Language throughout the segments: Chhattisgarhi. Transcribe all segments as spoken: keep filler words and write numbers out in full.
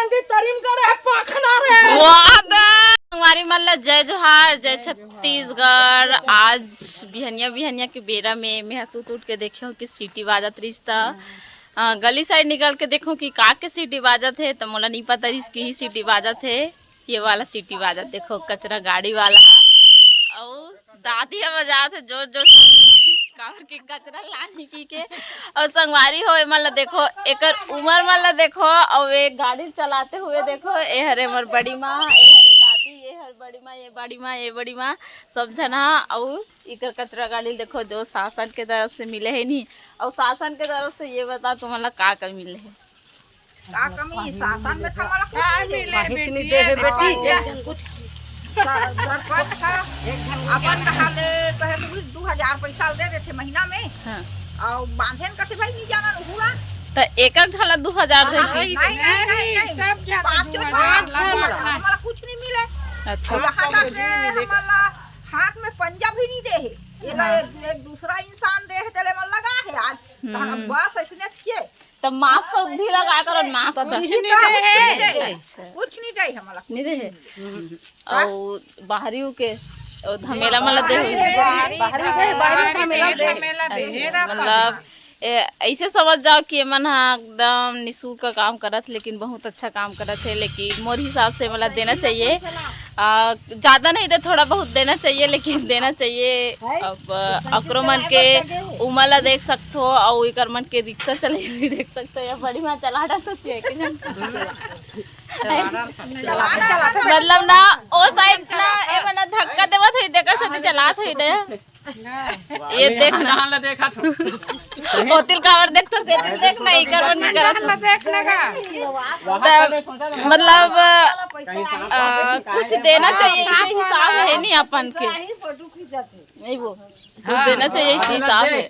के तरीम करे है पाखना रे। वाह दा। संगवारी मन ला जय जोहार, जय छत्तीसगढ़। आज बिहनिया बिहनिया के बेरा में मैं सुत उठ के देखे हूँ कि सीटी बाजत रहिस त, अ, गली साइड निकल के देखूँ कि का के सीटी बाजत हे, त मोला नहीं पता रहिस कि ही सीटी बाजत हे। ये वाला सीटी बाजत देखो, कचरा गाड़ी वाला ह। अउ दादी ह बजात हे जोर जोर से, काबर के कचरा लानी की के। अउ संगवारी हो, एमन ला देखो, एकर उमर मन ला देखो, अउ एक गाड़ी चलाते हुए देखो, ए हरे हमर बड़ी माँ, ए हरे दादी, ए हर बड़ी माँ, ये बड़ी माँ, ये बड़ी माँ, सब झन ह। अउ एकर कचरा गाड़ी देखो, जो शासन के तरफ से मिले हे नी, अउ शासन के तरफ से ये बता, तुमन ला का का मिले हे? का कमी? शासन में था, मोला कुछ का नहीं मिले, मिले बेटी, बेटी? एक झन कुछ स-, सरपंच था, अपन कहा ले कहे तो दू हजार पैसा दे देथे महीना में। हाँ। अउ बांधे न कथे भाई, नहीं जाना हुआ। त एक एक झन ला दू हजार दे हाँ, की? नहीं, नहीं, नहीं, नहीं, नहीं। सब जन पाँचों दू हजार झन ला ला। हमारा कुछ नहीं मिले। अच्छा। यहाँ तक के हमारा हाथ में पंजा भी नहीं दे हे। ये हाँ। एक, एक दूसरा इंसान दे हे, तेले मन लगा हे आज। हम्म। बस ऐसने किए। त मास्क भी लगा करो, मास्क कुछ नहीं दे हे। अच्छा। कुछ नहीं दे हमला। नहीं दे हे। अउ बाहरी के, अउ धमेला मन ला दे हे। बाहरी के, बाहरी के धमेला दे हे। अच्छा, मतलब, ए, ऐसे समझ जाओ कि एमन ह एकदम निशुल्क काम करत, लेकिन बहुत अच्छा काम करत हे। लेकिन मोर हिसाब से एमन ला देना चाहिए। आ, ज्यादा नहीं दे, थोड़ा बहुत देना चाहिए, लेकिन देना चाहिए। अब अकरो मन के उमर ला देख सकथो, अउ एकर मन के रिक्शा चले भी देख सकथो। या बड़ी माँ चला डालत हे कि नहीं? मतलब ना, ओ साइड ना, एमन धक्का देवत हे, देकर से चलात हे ने। ये देख ना। धान ला देखा तो। होतिल काबर देख तो से देख ना, इकर मन नहीं करत। धान ला देख ना का। त मतलब, अ, कुछ देना चाहिए, इसे हिसाब हे नहीं अपन के। नहीं वो, कुछ देना चाहिए, इसे हिसाब हे।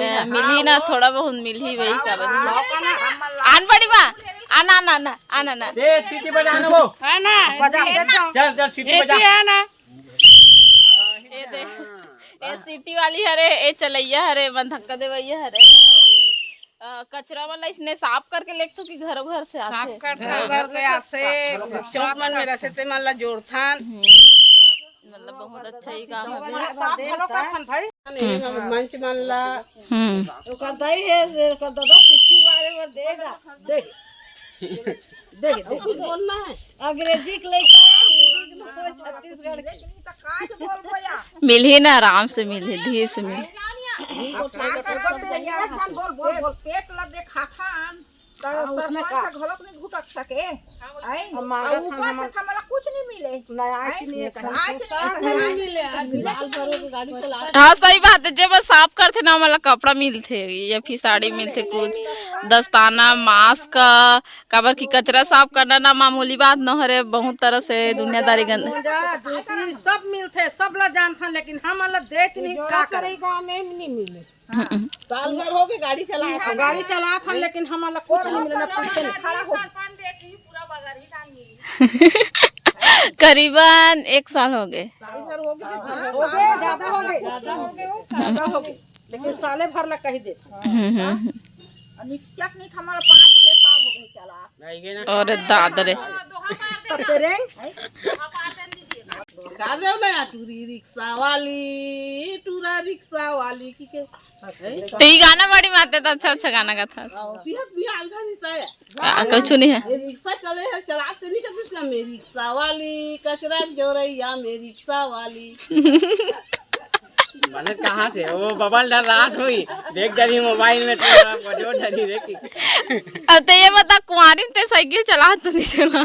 ए, मिलही ना, थोड़ा बहुत मिलही वही काबर। आन बड़ी माँ, आना, आना, आना, आना, आना। दे, सीटी बजा ना वो। है ना? चल, चल, सीटी बजा। है ना? ए दे, ए सीटी वाली हरे, ए चलैया हरे, मन धक्का देवैया हरे। अउ, अ, कचरा वाला इसने साफ करके लेगथो कि घरों घर से आथे? साफ करथे। घरों घर के आथे, चौक मन में रहिथे, ते मन ला जोड़थन। हम्म। मतलब बहुत अच्छा ही काम हे। साफ घलो करथन भाई। मंच मन ला। हम्म। ओकर दाई हे, ओकर दादा पिट्ठी मारे बर देगा। देख। देख, देख। कुछ बोलना है। अंग्रेजी के लइका है, हिंदी के लइका है, छत्तीसगढ़ के। मिलही ना, आराम से मिलही, धीरे से मिलही। बोल, बोल, बोल, पेट ला देखाथन, त सरपंच घलोक नहीं घुटक सके। आए? अउ ऊपर से हमला कुछ नहीं मिले। हाँ, सही बात है, जे बस साफ करथे ना, हमला कपड़ा मिलथे या फिर साड़ी मिलथे, कुछ दस्ताना, मास्क, काबर कि कचरा साफ करना ना मामूली बात न हरे, बहुत तरह से दुनियादारी गंद। मोजा, जूती, सब मिलथे, सब ला जानथन, लेकिन हमन ला देच नहीं, का करे? गाँव में नहीं मिले। हम्म। साल भर हो गए गाड़ी चलात हन। गाड़ी चलात हन, लेकिन हमन ला कुछ नहीं मिले, ना पूछे ना। करीबन एक साल हो गए। साल भर हो गए, हो गए, ज्यादा हो गए, ज्यादा हो गए, ज्यादा हो गए। लेकिन साले भर ला कही देत। हम्म, हम्म, हम्म। निचक नहीं, हमारा पाँच छह साल हो गए चला। अरे दादा रे। तब तेरे का देव ना यार, टूरी रिक्शा वाली, टूरा रिक्शा वाली की के। ते ही गाना बड़ी माते तो अच्छा अच्छा गाना गाथा। आओ, तिहा, तिहा अलगा नहीं था। आ, कुछ नहीं है। ये रिक्शा चले है, चलाते नहीं करते थे, मैं रिक्शा वाली, कचरा जोरैया, मैं रिक्शा वाली। बने कहाँ से? वो बबल डर रहा थोड़ी। देख डरी मोबाइल में तो, वो जो डरी रे की। अब ते ये बता, कुंवारी में ते साइकिल चला तो नहीं चला?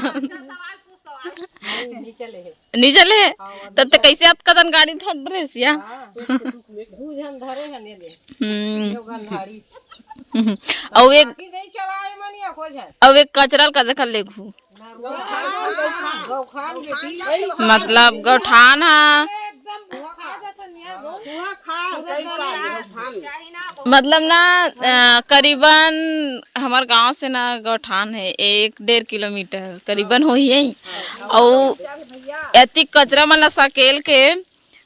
नहीं चले है। नहीं चले है? तब ते कैसे अतका दन गाड़ी थोड़ ड्रेस या? दू झन धरे हैं, ले ले। हम्म। यो गंधारी। हम्म। अउ एक, बाकी नहीं चलाए मनिया, हो जाए। अउ एक कचरा का देखा ले घू। मतलब गौठान हा। मतलब ना, अ, करीबन हमर गांव से ना गौठान है एक डेढ़ किलोमीटर करीबन होही है। अउ एतिक कचरा मन ला सकेल के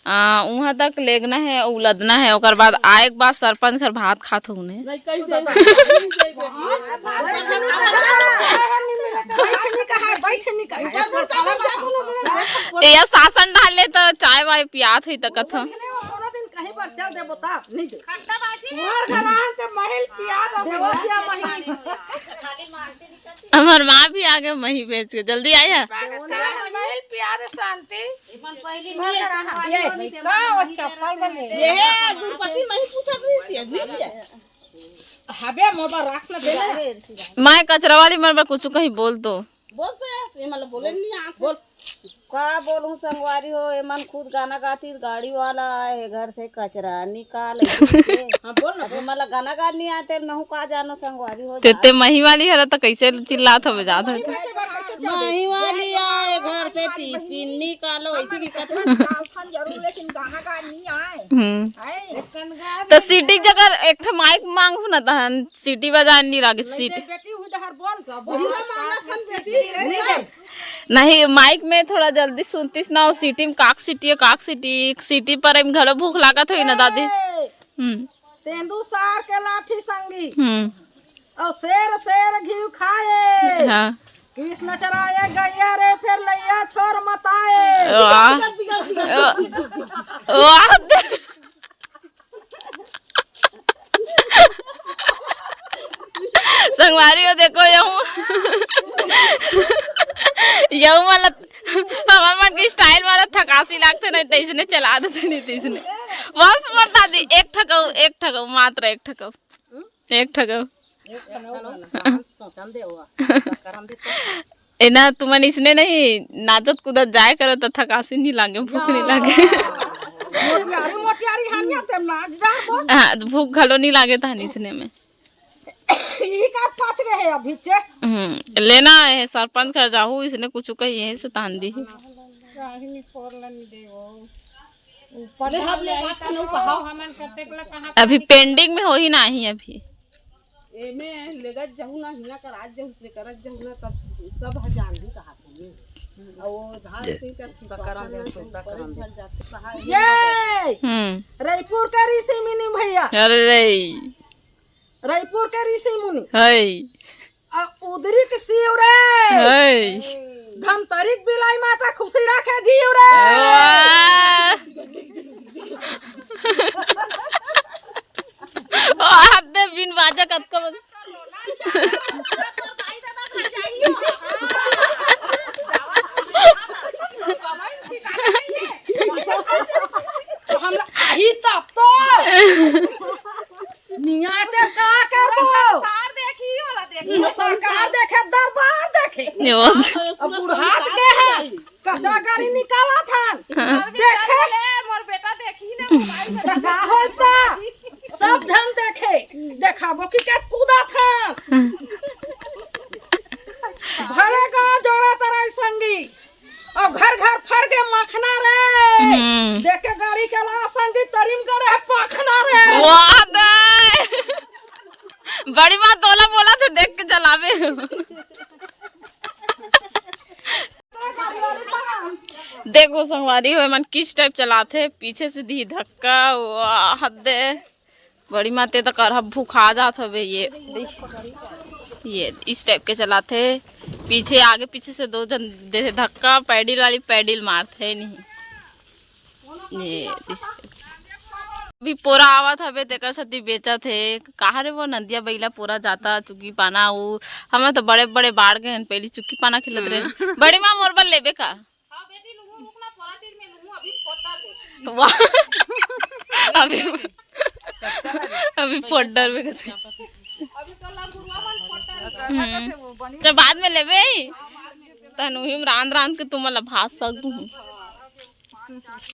आ, उहाँ तक लेगना हे, उलदना हे, ओकर बाद आए के बाद सरपंच घर भात खात होहू ने। ये शासन डाल ले त चाय वाय पियात होई त कथा। हमर माँ भी आगे, मही बेच के जल्दी आया। ये है, गुरुपति नहीं पूछत रही थी, अभी से। हबे मोबाइल रख ना दे। माय कचरा वाली मन बर कुछ कहीं बोल तो। बोल तो यार, ये मतलब बोले नहीं आप। बोल। का बोलूं संगवारी हो, एमन खुद गाना गाती, गाड़ी वाला आए हे घर से कचरा निकाल। हाँ, बोल ना, अब बोल। एमन ला गाना गा नहीं आते, महू का जानो संगवारी हो। ते, जा। ते मही वाली हरा त कैसे चिल्लात हवे जात हवे। मही वाली आए घर से टिफिन निकालो, ऐसे की कचरा। जरूर, लेकिन गाना गा नहीं आए। हम्म। आए। त सीटी जगह एक ठो माइक मांगू ना, तहन सीटी बजाए नहीं लागे, सीटी। बेटी हुई डहर बोल। नहीं, माइक में थोड़ा जल्दी सुनतीस ना, वो सीटी में काक सीटी है, काक सीटी, सीटी पर एम घलो भूख लागत होई ना दादी। हम्म। तेंदू सार के लाठी संगी। हम्म। और शेर शेर घी खाए। हाँ। कृष्ण चराए गैया रे, फिर लैया छोर मताए। वाह। वाह। संगवारी हो, देखो, यहू, यहू वाला हमर मन के स्टाइल वाला थकासी लागथे, नहीं त इसने चला देथे, नहीं त इसने। बस मोर दादी, एक ठकऊ, एक ठकऊ, मात्र एक ठकऊ, एक ठकऊ। एना तुमन इसने नहीं नाचत कूदत जाए करो त थकासी नहीं लागे, भूख नहीं लागे। मोटियारी, मोटियारी हम जाते नाच डाल बोल। हाँ, भूख घलो नहीं लागे तहन इसने में। ई का पाच रहे अभी चे। हम्म, लेना है सरपंच घर जाहू, इसने कुछ कही है से तान दी। ऊपर ले हम ले बात नो कहो। हमन कतेक ला कहाँ अभी पेंडिंग में होही नाही अभी। एमे लेगत जहू ना, हिना कर आज जहू से करत जहू ना, तब सब ह जान ही कहा था। और वो धान से कर की तकरा ले, तकरा ले। ये हम्म। रईपुर के ऋषि मुनि भैया। अरे रे। रईपुर के ऋषि मुनि। है। आ उदरी के शिव रे। है। धमतरी के बिलाई माता खुशी रखे जीव रे। वाह। वाह, दे बिन बाजा कतका बज- तो हम आई तब तो। नियाते का करबो? सरकार देखी, ओला देखी। वो सरकार देखे, दरबार देखे। यो। अब बुढ़ात के है, कचरा गाड़ी निकाला था। देखे। ले, मोर बेटा देखी ना मोबाइल में। तो का होता? सब झन देखे। देखाबो कि का कूदा था। भरे गाँव जोड़ा तराई संगी। अब घर घर फर के मखना रे। हम्म। देख के गाड़ी चला संगी तरिम करे है पखना रे। वाह दे। बड़ी माँ तोला बोला थे देख के चलावे। देखो संगवारी हो, एमन किस टाइप चलाथे, पीछे से दी धक्का, वाह दे। बड़ी माँ, ते तो करहा भूखा जात हवे। ये, ये इस टाइप के चलाथे, पीछे आगे पीछे से दो जन दे धक्का, पैडिल वाली पैडिल मारथे नहीं। ये इस टाइप। अभी पोरा आवत हवे, तेकर सेती बेचत हे। कहाँ रे वो नंदिया बइला पोरा जाता, चुकी पाना, वो हमें तो बड़े बड़े बाढ़ गए हैं, पहली चुकी पाना खिलत रहे। बड़ी माँ, मोर बर लेबे का? हाँ बेटी, लूहू रुक ना, थोड़ा देर में लूहू, अभी फोड़ डाल दे। वाह। अभी, अभी फोड़ डाल में कहते। अभी तो लंगुरुआ मन फोड़ डाल दे। हम्म। तो बाद में लेबे ही। तहन उही में रांध रांध के तुमन ला भात साग दूहूँ।